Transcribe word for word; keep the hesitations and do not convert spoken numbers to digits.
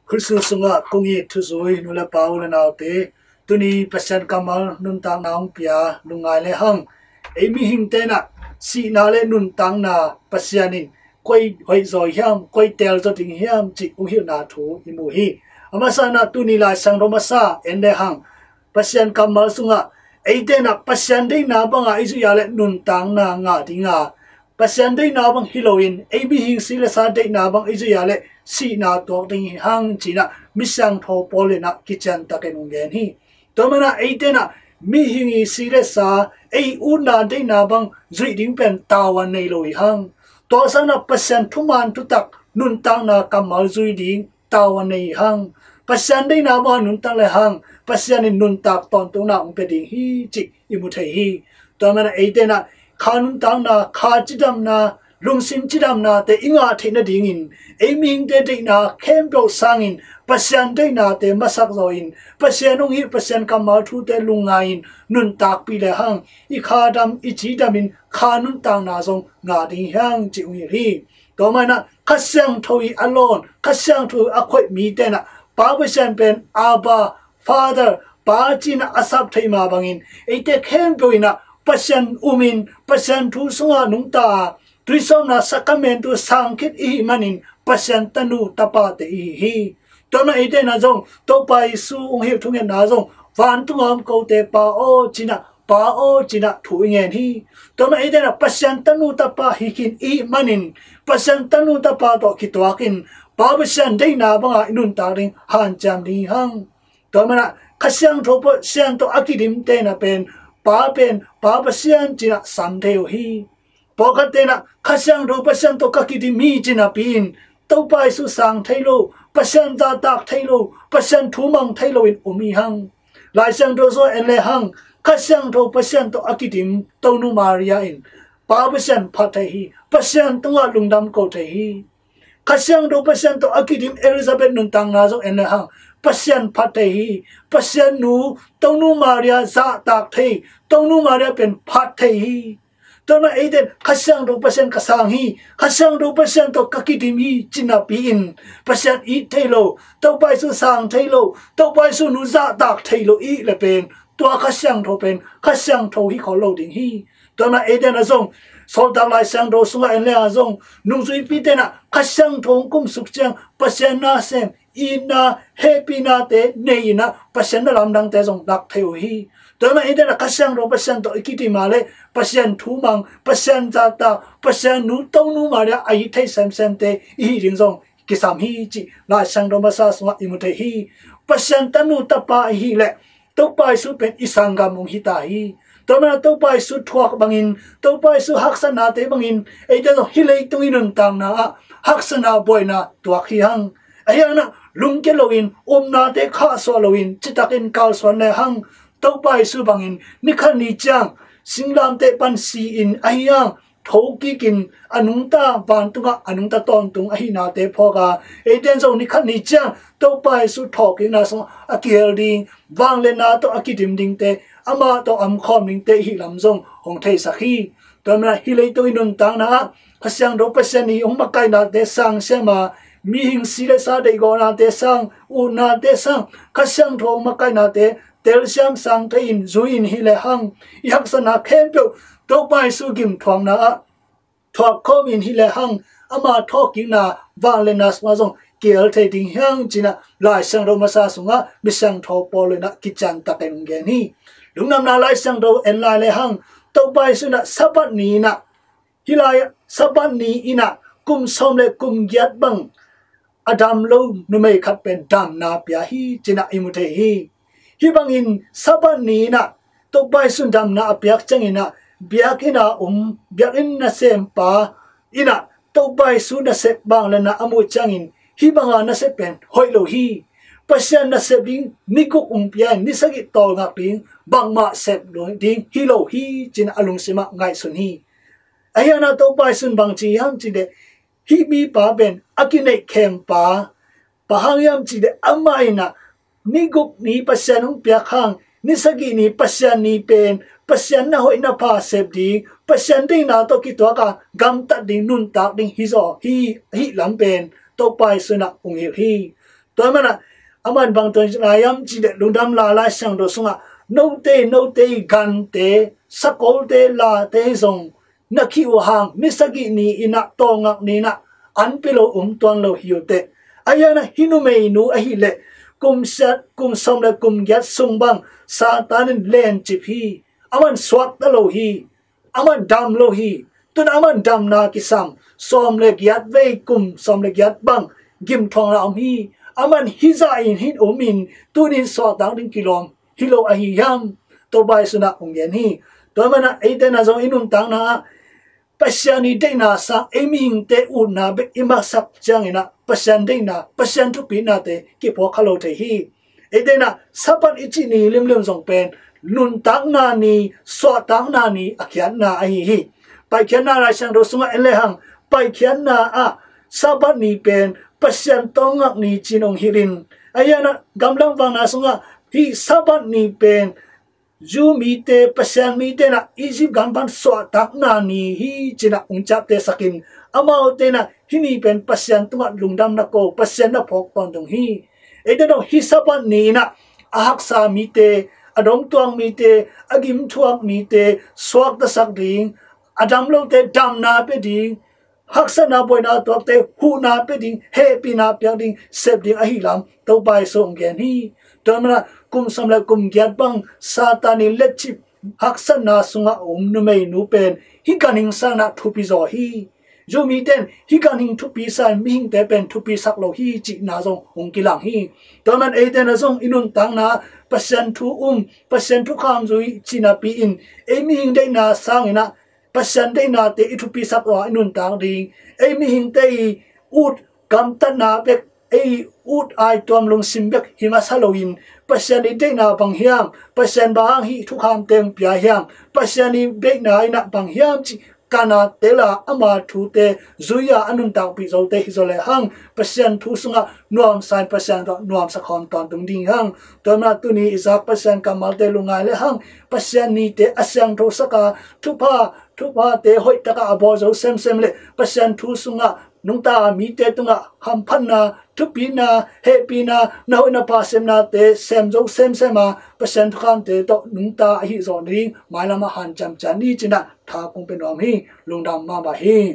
Khristu sungah kong it thuzui nu le pa, u le naute, tuni Pasian kammal nuntakna hong pia lungngai le hang, ei mihing tenah sihna le nuntakna Pasian in koi hoih zaw hiam, koi teel zaw ding hiam cih hong hilhna thu i mu hi. A masa inah tuni Lai Siangtho masa en le hang, Pasian kammal sungah ei tenah Pasian deihna banga i zuih a le nuntakna ngah dinga, Pasian deihna bang hi loin ei mihing si le sa deihna bang i zuih a le sihna tuak ding hi hang cinah Misiangtho Paul inah kiciantakin hong gen hi. Tua manah ei tenah mihing i si le sa, ei utna deihna bang zuih ding pen tavuan nei lo hi hang. Tua sanah Pasian thuman thutak nuntakna kammal zuih ding tavuan nei hi hang. Pasian deihna bang nuntak le hang, Pasian in nuntak tawntungna hong pia ding hi cih i mu thei hi. Tua manah ei tenah kha nuntakna, kha cidamna, lungsim cidamnate i ngah theih nadingin ei mihingte deihna khempeuh sangin Pasian deihnate masak zawin, Pasian hong hilh, Pasian kammal thute lungngai-in nuntakpih le hang, i kha dam, i cidam in kha nuntakna zong ngah ding hi hang cih hong hilh hi. Tua manah Kha Siangtho i a lawn, Kha Siangtho i a khoih mi tenah Pa Pasian pen Abba, Father, Pa cinah a sap thei mah bangin eite khempeuh inah Pasian umin, Pasian thu sungah nungta a, tuisawpna sakramentu sang khit i hih manin Pasian tanu tapate i hi hi. Tua mah ei tenah zong Topa Jesu hong hilh thungetna zong, vantung a om kote Pa aw cinah, Pa aw cinah thu i ngen hi. Tua mah ei tenah Pasian tanu tapa hi khin i hih manin, Pasian tanu tapa tawh kituakin Pa Pasian deihna banga i nuntak ding hanciam ding hi hang. Tua manah Kha Siangtho Pasian tawh a kidim tenah pen Pa pen Pa Pasian cinah sam thei uh hi. Pawlkhat tenah Kha Siangtho Pasian tawh ka kidim hi cinah pi-in Topa Jesu sang thei lo, Pasian zahtak thei lo, Pasian thu mang thei loin um hi hang. Lai Siangtho sungah en le hang, Kha Siangtho Pasian tawh a kidim Tonu Maria in Pa Pasian phat thei hi, Pasian tungah lungdam ko thei hi. Kha Siangtho Pasian tawh a kidim Elizabeth nuntakna zong en le hang, Pasian phat thei hi, Pasian nu Tonu Maria zahtak thei, Tonu Maria pen phat thei hi. Tua mah ei ten Kha Siangtho Pasian ka sang hi, Kha Siangtho Pasian tawh ka kidim hi cinah pi-in Pasian it thei lo, Topa Jesu sang thei lo, Topa Jesu nu zahtak thei lo i hih le pen tua Kha Siangtho pen Kha Siangtho hi khol lo ding hi. Tua mah ei tenah zong Sawltak Lai Siangtho sungah en le hang zong nungzuipi tenah Kha Siangtho hong kumsuk ciang Pasian nasem, itna, hehpihnate nei inah Pasian na lamdangte zong lak thei uh hi. Tua mah ei tenah Kha Siangtho Pasian tawh i kidim a le Pasian thu mang, Pasian zahtak, Pasian nu Tonu Maria a it thei semsemte i hih ding zong kisam hi cih Lai Siangtho masa sungah i mu thei hi. Pasian tanu tapa i hih leh Topa Jesu pen i sanggam hong hi ta hi. Tua manah Topa Jesu thuak bangin, Topa Jesu haksatnate bangin eite zong hih leitung i nuntakna ah haksatna buaina tuak hi hang. Ahi hangah lungkia loin, upnate khahsuah loin, citakin kalsuan le hang, Topa Jesu bangin nikhat ni ciang singlamteh pan si-in, ahi hang thokikin a nungta, vantungah a nungta tawntung ahihnate phawk a, eite in zong nikhat ni ciang Topa Jesu thawhkikna sungah a kihel ding, vangliatna tawh a kidim dingte, amah tawh a omkhawm dingte i hih lam zong hong theisak hi. Tua manah hih leitung i nuntakna ah Kha Siangtho Pasian i hong makaihnate sang siam a, mihing si le sa deihgawhnate sang, utnate sang, Kha Siangtho hong makaihnate telsiam sang thei-in zui-in hih le hang, i haksatna khempeuh Topa Jesu gimthuakna ah thuak khawmin hih le hang, ama thawhkikna vangliatna sungah zong kihel thei ding hi hang cinah Lai Siangtho masa sungah Misiangtho Paul inah kiciantakin hong gen hi. Lungdamna Lai Siangtho en lai le hang, Topa Jesu inah Sabbath ni inah, hih lai Sabbath ni inah kum sawm le kum giat bang a dam lo numei khat pen damna pia hi cinah i mu thei hi. Hih bangin Sabbath ni inah Topa Jesu damna a piak ciangin ah, biakinn a um, biakinn nasempa inah Topa Jesu nasep vangliatna a muh ciangin, hih banga nasep pen hoih lo hi. Pasian nasep ding ni guk hong pia in, ni sagih tawlngak ding, bangmah sep ding hi lo hi cinah a lungsimah ngaihsun hi. Ahi hangah Topa Jesu in bang ci hiam cih leh, hih mipa pen a kineihkhempa, bang hang hiam cih leh amah inah ni guk ni Pasian hong piak hang, ni sagih ni Pasian ni pen Pasian na hoih na pha sep ding, Pasian deihna tawh kituak a gamtat ding, nuntak ding hi zaw hi, hih lam pen Topa Jesu inah hong hilh hi. Tua manin ah aman bang tawh na hiam cih leh Lungdamna Laisiangtho sungah note note i gante, sakolte, late zong na khih uh hang ni sagih ni-in ah tawlngak ni-in ah an pia lo um tuan lo hi uh teh. Ahi zongin ah hih numeinu ahih leh kum siat, kum sawm le kum giat sung bang Satan in lencip hi. Aman suakta lo hi. Aman dam lo hi. Tun aman damna kisam sawm le giat vei, kum sawm le giat bang gimthuakna om hi. Aman hih zah in hih um in tuni-in suahtak ding kilawm hi lo ahi hiam? Topa Jesu in ah hong gen hi. Tua manin ah eite in ah zong i nuntakna ah Pasian i deihna sang ei mihingte utna bek i maksak ciangin ah Pasian deihna, Pasian thupinate kiphawk kha lo thei hi. Eite in ah Sabbath i cih ni limlim zong pen nuntakna ni, suahtakna ni a khiatna ahi hi. Paikhiatna Laisiangtho sungah en lehang, Paikhiatna ah Sabbath ni pen Pasian tawlngak ni ci-in hong hilh in, ahi zongin ah gamdang vakna sungah hih Sabbath ni pen Jew mite, Pasian mite in ah Egypt gam pan suahtakna ni hi ci-in ah hong ciaptehsak in, amaute in ah hih ni pen Pasian tungah lungdam na ko, Pasian na phawk tawntung hi. Eite zong hih Sabbath ni-in ah a haksa mite, a dongtuak mite, a gimthuak mite suaktasak ding, a dam lote damna pia ding, haksatna buaina tuakte huhna pia ding, hehpihna piak ding, sep ding ahi lam Topa Jesu hong gen hi. Tua manin ah kum sawm le kum giat bang Satan i lencip haksatna sungah a um numeinu pen hih ganhing sangin ah thupi zaw hi. Jew mite in hih ganhing thupi sa-in mihingte pen thupisak lo hi cihna zong hong kilang hi. Tua manin eite in ah zong i nuntakna Pasian thu um, Pasian thukham zui cih napi-in ei mihing deihna sangin ah Pasian deihnate i thupisak uh a i nuntak ding, ei mihingte i ut gamtatna bek, ei ut aituam lungsim bek hi masa loin, Pasian i deihna bang hiam, Pasian bang hang hih thukhamte hong pia hiam, Pasian i deihna in ah bang hiam cih kana tel a, ama thute zui a a nuntakpih zote hi zaw lehang Pasian thu sungah nuamsa-in Pasian tawh nuamsa khawm tawntung ding hi hang. Tua manin ah tuni i zak Pasian kammalte lungngai lehang Pasian nite a siangthosak a, thupha, thuphate hoihtak a a bawl zo semsem le Pasian thu sungah nungta mite tungah hamphatna, thupina, hehpihna, na hoih na pha semnate sem zo semsem a, Pasian thukhamte tawh nungta ahi zawh ding mailam ah hanciam ciat ni ci-in ah tha kong pia nuam hi. Lungdam mahmah hi.